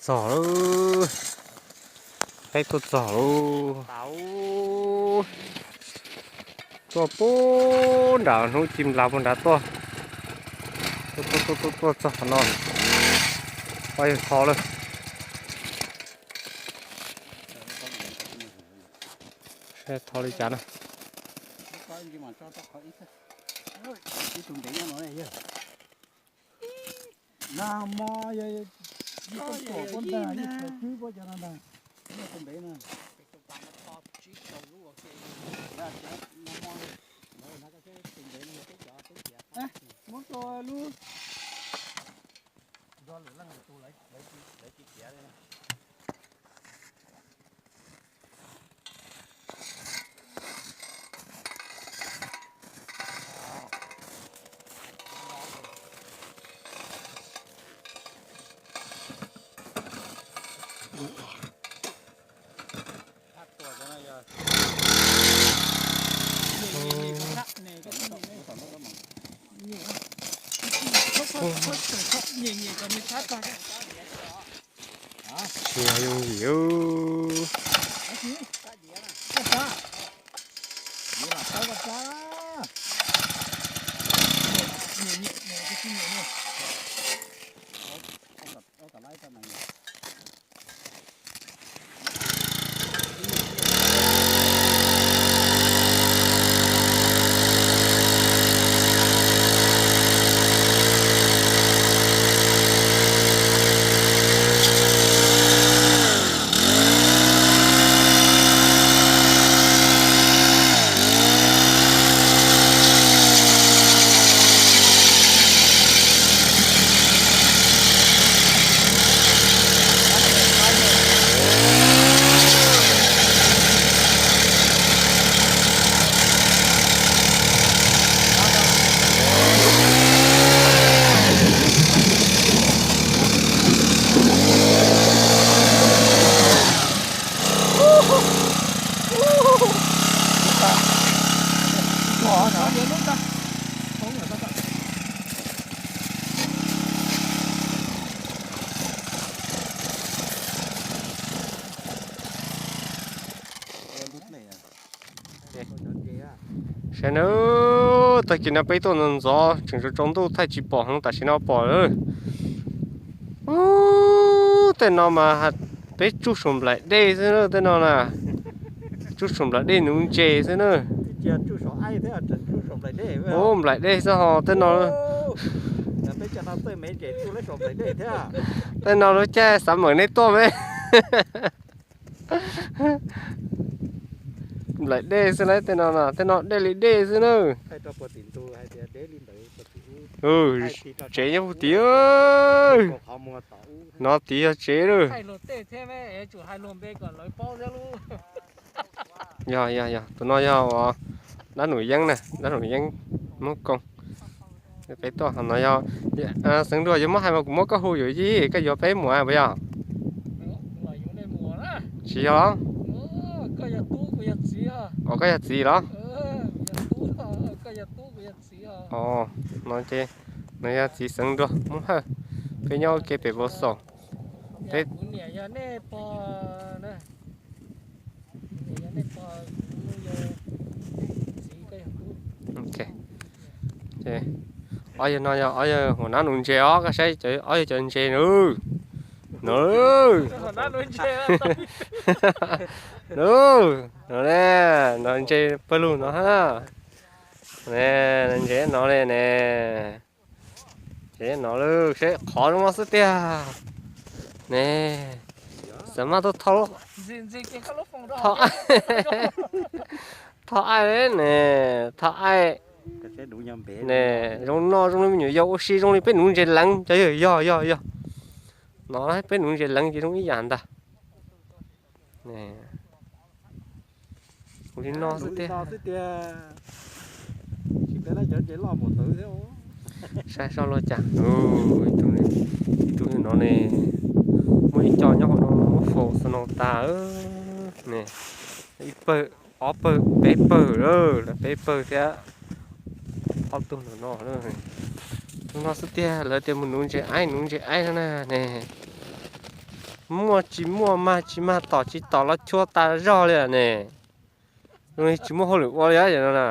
tog lawm, peb tuaj txog lawm. Tuaj puag nram hnub ci nplas puag nrad tuaj, tuaj tuaj tuaj txog qhov no, pab yawg tho lawm. Tho li cas na. Tsis yooj yim. Saib na, tag kis no peb tuaj ntxov ntxov tseem tsaus ntuj thaij tsis pom heev, tam sim no pom lawm. Ub, tej no mas peb tsuj saum nplaim dej xwb na, tej no na. Tsuj saum nplaim dej nuv ntses xwb na. Ub, nplaim dej xwb ho tej no. Tej no lub caij xav mawm nej tuaj me. Nplaim dej xwb na tej no, tej no dej li dej xwb na. Tsev nyob puag tid. No tid yog tsev lawm. Yog yog yog, tus no yog dab num yeeb na, dab num yeeb Hmoob Koob. Peb tuaj no yog, Xeev Nruas yuav muab hais mas kuv muab koj hu yuav yij, koj yuav peb mus puas yog? Tsis yog los? Os, koj yog txiv los? Os, no ces, no yog txiv Xeev Nruas Hmoob Hawj, peb nyob ua ke pem Vau Xaum. Peb Ob yawg no yog ob yawg hu dab num ntses os, koj saib ob yawg cov ntses na. No, no, no ntses pawg lug no hab. Ntses no li ne. Ces no lawm, seb qhov zoo no xwb tiag ne. Xav mas tuaj thauj, thauj aib ne, thauj aib ne. Zoo no zoo li me nyuam yaus ua si, zoo li peb nuv ntses leev cov yawg. Yog yog yog, no peb nuv ntses leev ces zoo ib yam ntag. Ua li no xwb tiag. Saib seb luaj cas. Ib tug no ne, muaj ib co nyob hauv no muab faus snow tas ne. Ib pawg, ob pawg, peb pawg lawm, peb pawg thiab ob tug no. Tus no xwb tiag, lawv tias mus nuv ntses aib, nuv ntses aib no na ne. Muaj tsis muaj, mag tsis mag, tom tsis tom los chua tas zog li ne. Tsis muaj hauj lwm ua li no na.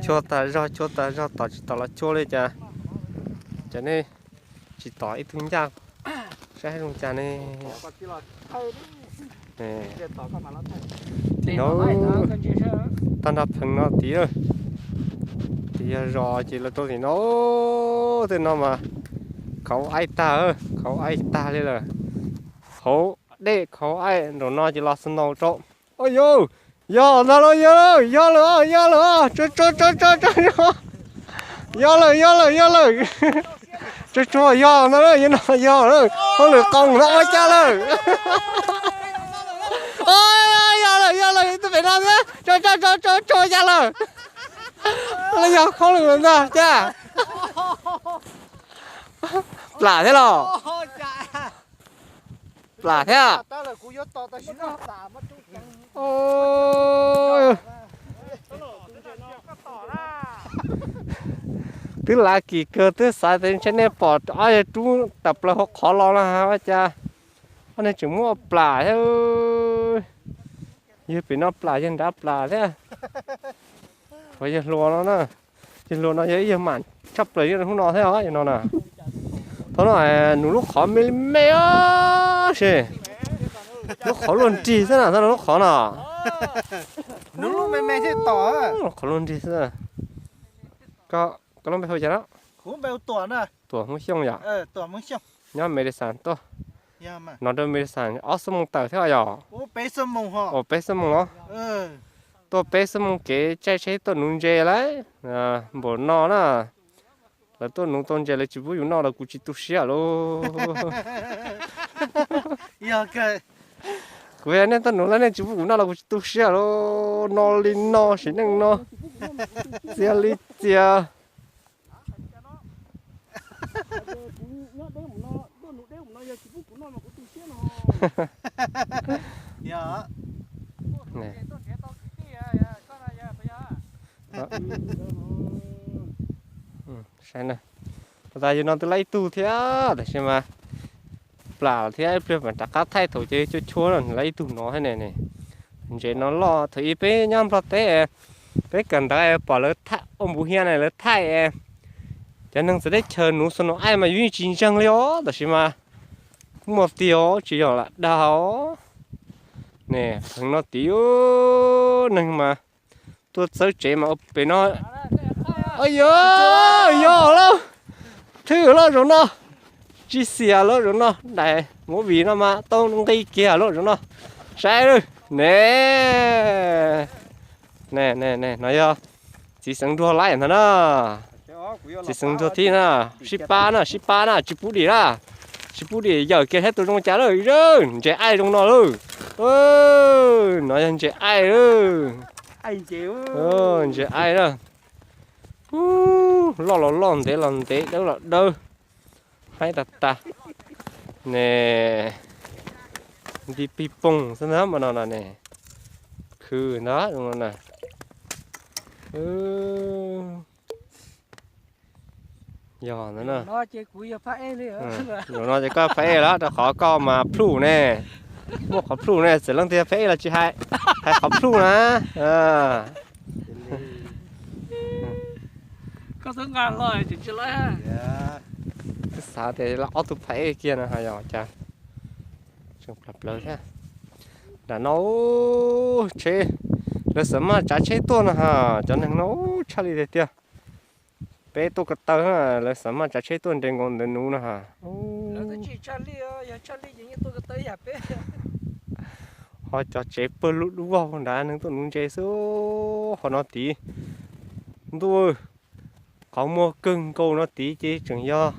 Chua tas zog, chua tas zog, tom tsis tom los chua li cas. Ces nej tsis tom ib tug ncaj, saib zoo cas ne. Tim no, tag nrho pheej no tid, tim yog zos ces los rau tim no, tej no mas khauv aib tag, khauv aib tag li lawm. Hauv dej khauv aib, nraum no ces los snow rau. Yog ntag lauj, yog lawm, yog lawm, yog lawm, tsuag tsuag tsuag tsuag, yog lawm, yog lawm, yog lawm, tsuag tsuag yog ntag lauj, yog no yog lawm, hauj lwm qoo no ua cas lawm. Yog lawm, yog lawm, tus pem no thiab, tsuag tsuag tsuag tsuag ya lawm. Los yog hauj lwm ntag cas. Plam thiab los? Plam thiab. Twb lav kim kawg, twb xav tias ntshe nej pom ob yawg rub tawm plaws hauv qhov los no ua cas ob neeg tseem muab plam thiab. Yawg pem no plam, yawg nrad plam thiab. Qhov yawg hluas no na, yawg hluas no yog ib yawg mam tshaj plaws hnub no thiab os, yawg no na. Thaum no nws lub qhov me li me os, lub qhov luaj nrig xwb na, thaum no lub qhov no. Lub qhov luaj nrig xwb. Koj lub npe hu cas no? Tuam Hmoob Xyooj yom? Nyob Medicine tuaj. No rau Medicine ob xuab moos tawm thiab yom? Ua peb xuab moos los? Tuaj peb xuab moos kev caij tsheb tuaj nuv ntses lawm. Npaum no na, lawv tuaj nuv tau ntses lawv tsis pub yus noj los kuv tsis tu siab lauj. Kuv yog nej tuaj nuv lawm nej tsis pub kuv noj los kuv tsis tu siab lauj. No li no sim neej no, txias li txias. Saib na, tas yawg no twb laib ib tug thiab, tab sis mas plam thiab, ib pliag mam rov qab thaij thaum ces cuab chua no, laib ib tug no thiab ne. Ntses no loj, thaum ub peb nyob Nplog teb, peb kawm ntawv pom lawv ua npuv hia na lawv thaij, cov neeg txawv teb chaws nuv snow ice mas yus yeej tsis ntseeg li os, tab sis mas muaj tiag os, tsis yog lam dag os. Ne, pheej no tid, neeg mas tuaj txawb tsev mas ua pem no. Yog, yog lauj, thwj lauj zaum no, tsis xiam lauj zaum no, daim movie no mas tau nqi kiag lauj zaum no. Saib lauj, ne, ne, no yog txiv xeev nruag laib ntag na. Txiv xeev nruag thib na, sib pab na, sib pab na, tsis pub dim na, tsis pub dim, yawm kiag thiab tus zoo cas lawm, ntses aib zoo no lauj. No yog ntses aib lauj. Ntses aib na. Loj los loj, ntev los ntev, dawb los dawb, haib tag tag ne. Nti pig poog xwb ntag mas no no ne, khwv ntag no na. Yog ntag na. Zaum no ces koj phab ej lawm, rau qhov koj mas plhuj ne. Muaj qhov plhuj ne, txawm leej twg phab ej los tsis hais, hais qhov plhuj na. Twb xav tias ob tug phab ej kiag no yog cas tseem plam plaws thiab. Nram no tsheb, lawv xav maj tsav tsheb tuaj no ha, cov neeg no tshaj lij tiag tiag. Peb tuaj ko taw, lawv xav maj tsav tsheb tuaj nres nkaus ntawd nuv no ha. Ho cov tsev pawg lug dub vog nrad neeg tuaj nuv ntses xwb. Ho no tid, ntuj, qhov muag kawg nkaus no tid ces tseem yog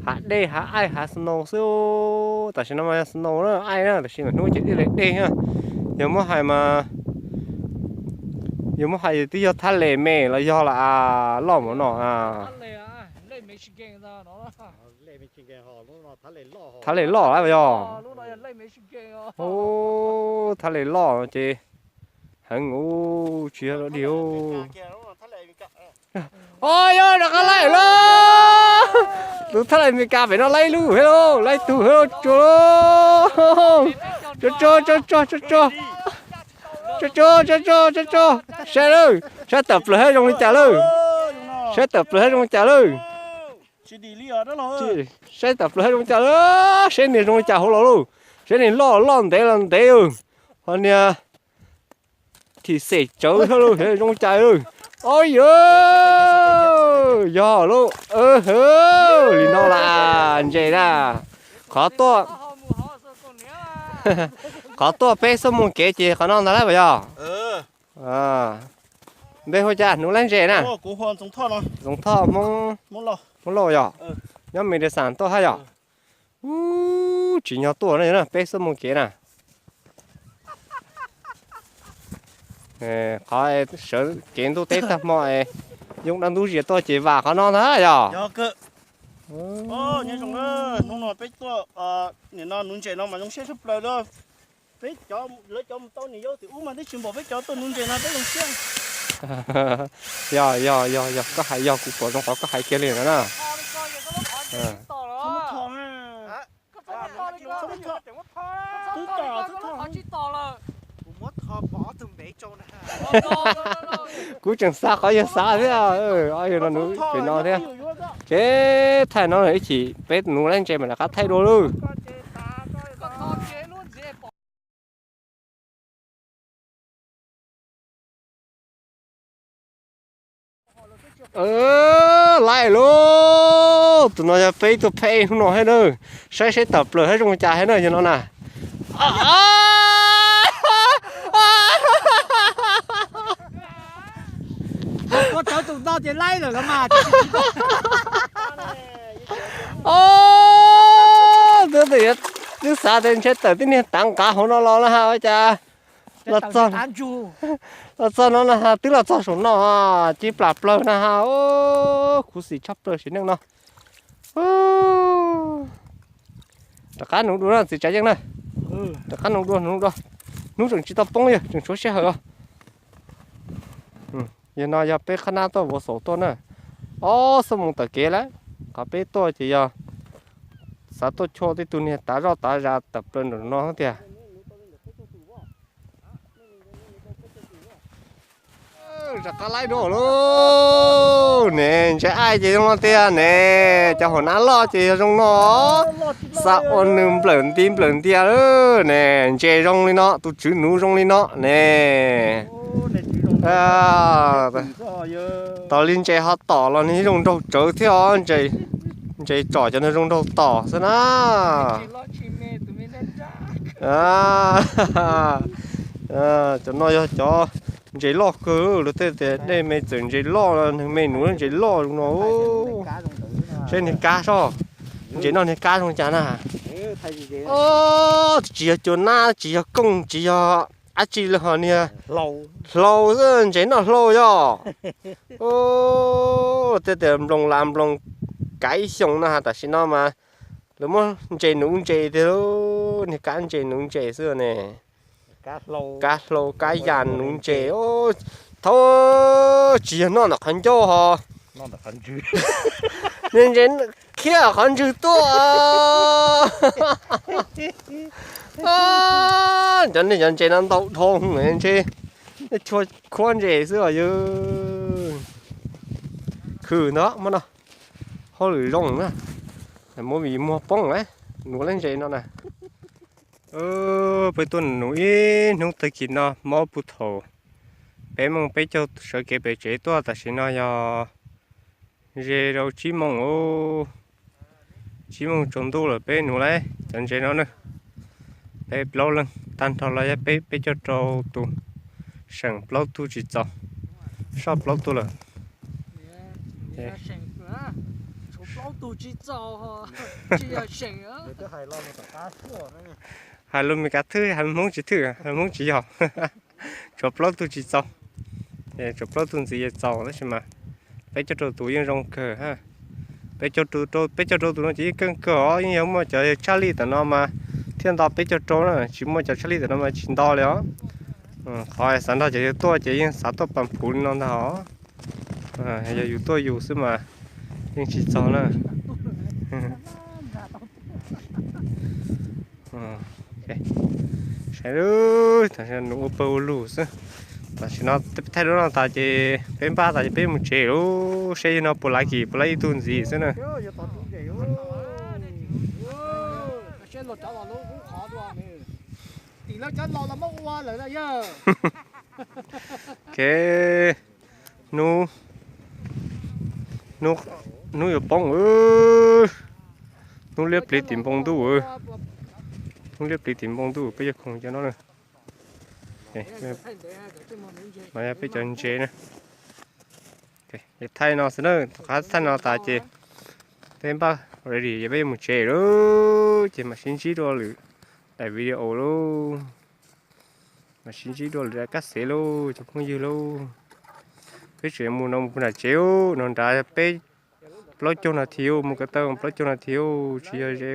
hav dej hav aij hav snow xwb. Tam sim no mas yog snow na, aij na, tam sim no hnub ces dej li dej na. Yog muab hais mas, yog muab hais twb yog thab les me los yog lam loj npaum no. Thab les loj lawm yog. Thab les loj ces heev ub, tsis yog dig ub. Os, yog rov qab laij lauj. Tus thaj lais Amelikas pem no laij lub thiab lauj, laij tug thiab lauj, tsuag lauj. Tsuag tsuag tsuag tsuag tsuag tsuag. Tsuag tsuag tsuag tsuag tsuag tsuag. Saib lawm, saib tawm plaws thiab zoo li cas lawm. Saib tawm plaws thiab zoo li cas lawm. Saib tawm plaws thiab zoo li cas lawm, saib niag zoo li cas hauv los lauj. Saib niag loj loj ntev los ntev, ho niag thim xem tsawv thiab lauj, zoo li cas lauj. Os yawg, yog lauj, li no las ntses na. Qhov tuaj, qhov tuaj peb xuab moos kev ces qhov no ntag lauj puas yog? Npe hu cas? Nuv Laib Ntses na. Txoov Thoj Hmoob, Hmoob Lauj yog? Nyob Mes Dis Xas tuaj hab yog? Ub, tsim nyog tuaj no, peb xuab moos kev na. Qhov sawv kev ntuj teb tag hmo es yooj dab ntub zias tuaj ces vam qhov no ntag yog? Nim no peb tuaj, nim no nuv ntses no mas zoo siab tshaj plaws li. Peb cov, lawv cov mus tau niam yau tim ub mas twb tsis npaum peb cov tuaj nuv ntses no peb zoo siab. Yog yog yog yog, koj hais yog, kuv pom zoo qhov koj hais kiag li no na. Kuv tseem xav qhov yog xav thiab, ob yawg no nuv pem no thiab. Ces thaij no ib chim peb nuv Laib Ntses mas rov qab thaij dua lauj. Laij lauj, tus no yog peb tuaj pheej hnub no thiab na. Saib saib tawm plaws thiab zoo li cas thiab na yog no na. Koj tawv tus no ces laib lawm los mas. Twb xav tias ntshe tawm tib niag tav nqav hauv no los na ha, ua cas los txog, los txog no na ha, twb los txog saum no, ci plam plaws na ha. Khuv xim tshaj plaws sim neej no. Rov qab nuv dua na txiv Tsav Yeej na. Rov qab nuv dua, nuv dua. Hnub tseem tsis tau poob, yog tseem tshuav sij hawm os. Yog no yog peb qhab nab tuaj Vuav Xaum tuaj na. Ob xuab moos tawm kev lawm. Qhov peb tuaj ces yog xav tuaj chua tej tug niag tav zoj tav zas tawm plaws nram no tiag. Rov qab laij dua lauj ne, ntses aij ces zoo no tiag ne, cov hauv nab loj ces yog zoo no. Xav ua nws nplawm nti nplawm ntias lawm ne, ntses zoo li no, tus tswv nuv zoo li no ne. Tos li ntses ho tom los nws zoo nraug tsawv thiab os, ntses tsom cov nws zoo nraug tom xwb na. Cov no yog cov ntses loj kawg, luag tej tias dej me txawm ntses loj, nws me nuv ntses loj zoo no. Saib niag kab soj, ntses noj niag kab zoo cas na. Tsis yog cua nab, tsis yog kooj, tsis yog dab tsi li, ho niag hlau xwb, ntses noj hlau yog. Tej tias nploos las nploos kav ib xyoos no, tam sim no mas lawv muab ntses nuv ntses tiag, niag kab ntses nuv ntses xwb ne. Kab hlau kab yas nuv ntses, thaum tsis yog noj ntawm qhov ncauj ho, niag ntses khiav qhov ntswg tuaj. Cov niag cov ntses no ntau dhau ntshe, nej chua khuab ntses xwb os yog. Khwv ntawd muab no, hauj lwm zoo na, muab vim muag poob na, nuv lawm ntses no na. Peb tuaj nuv ib hnub tag kis no mob puag thaum peb moos peb caug sawv kev pem tsev tuaj, tam sim no yog ze rau tsib moos, tsib moos tsaus ntuj lawm peb nuv lawm cov ntses no na. Peb plaub leeg tag nrho los yog peb peb caug rau tus, seem plaub tug tsis txaus, soj plaub tug lawm. Hais lus Meskas thwj, hais Hmoob tsis thwj, hais Hmoob tsis yog. Tshuav plaub tug tsis txaus, tshuav plaub tug ntxiv yeej txaus tab sis mas peb caug rau tus yeej zoo kawg. Peb caug rau, peb caug rau tus no ces yeej keej kawg os, yeej yog muaj cov tshaj lij tam no mas thiaj nto peb caug rau na, tsis muaj cov tshaj lij tam no mas tsis nto li os. Qhov xav nrog cov yawg tuaj ces yeej xav tuaj pas phuv li no ntag os. Yog yus tuaj yus xwb mas yeej tsis txog na. Saib, tam sim no nws ua pawg ua lug xwb. Tam sim no thaij duab no tas ces peb npaj tas ces peb mus tsev lawm. Saib yog no puas laib kis puas laib ib tug ntxiv xwb na. Ok, hnub, hnub yuav poob, hnub liab pliv tim npoo ntuj, hnub liab pliv tim npoo ntuj peb yuav khoom cov no na. No yog peb cov ntses na. Thaij no xwb na, tom qab thaij no tas ces peb npaj ready ces peb yuav mus tsev lawm ces mam sib ntsib dua lwm daim video lauj. Mam sib ntsib dua lwm daim kab xev lauj cov phooj ywg lauj. Peb tseem mus no mus puag nram tsev, no nrad peb plaub caug nas this, mus ko taw plaub caug nas this, tsis yog ze.